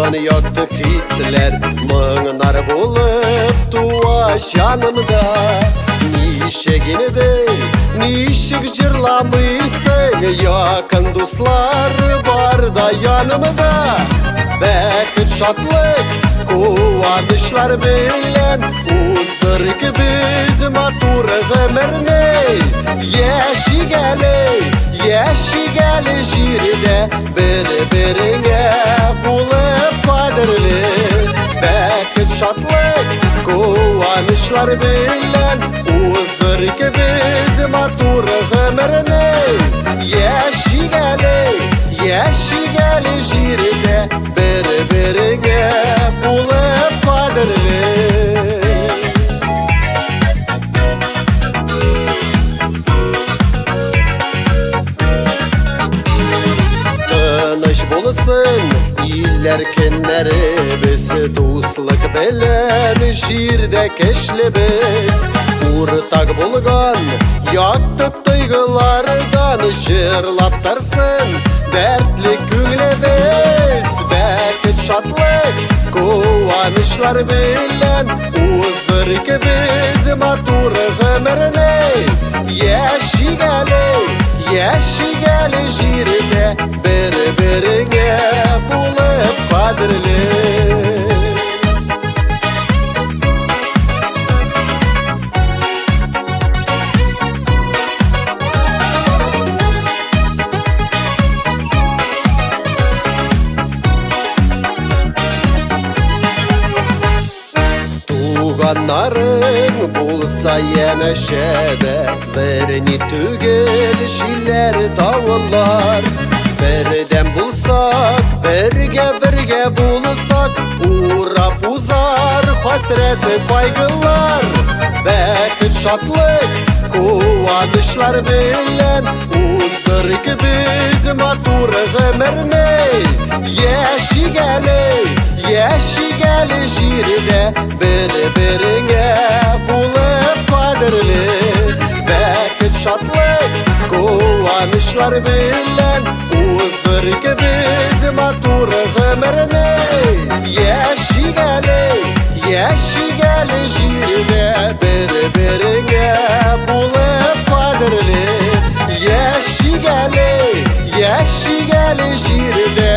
Булган якты хисләр моңнар булып туа җанымда. Ничек инде, ничек җырламыйсың, якын дуслар бар да янымда. Бәхет, шатлык, куанычлар белән уздырыйк без матур гомерне. Яшик әле, яшик әле җирдә, бер-береңә булып кадерле. Бәхет, шатлык, куанычлар белән уздырыйк без матур гомерне. Яшик әле, яшик әле җирдә, бер-береңә булып кадерле. Тыныч булсын илләр, көннәребез, дуслык белән җирдә көчлебез. Уртак булган якты тойгылардан җырлап торсын дәртле күңелебез. Бәхет, шатлык, куанычлар белән уздырыйк без матур гомерне. Яшик әле, яшик әле җирдә, бер-береңә булып кадерле. Туганнарың булса янәшәдә, берни түгел җилләр, давыллар. Бердәм булсак, бергә бергә булсак, урап узар хәсрәт, кайгылар. Бәхет, шатлык, куанычлар белән уздырыйк без матур гомерне. Яшик әле, яшик әле җирдә, бер-береңә булып кадерле. Бәхет, шатлык, куанычлар белән уздырыйк без матур гомерне. Яшик әле, яшик әле җирдә, бер-береңә булып кадерле. Яшик әле, яшик әле җирдә.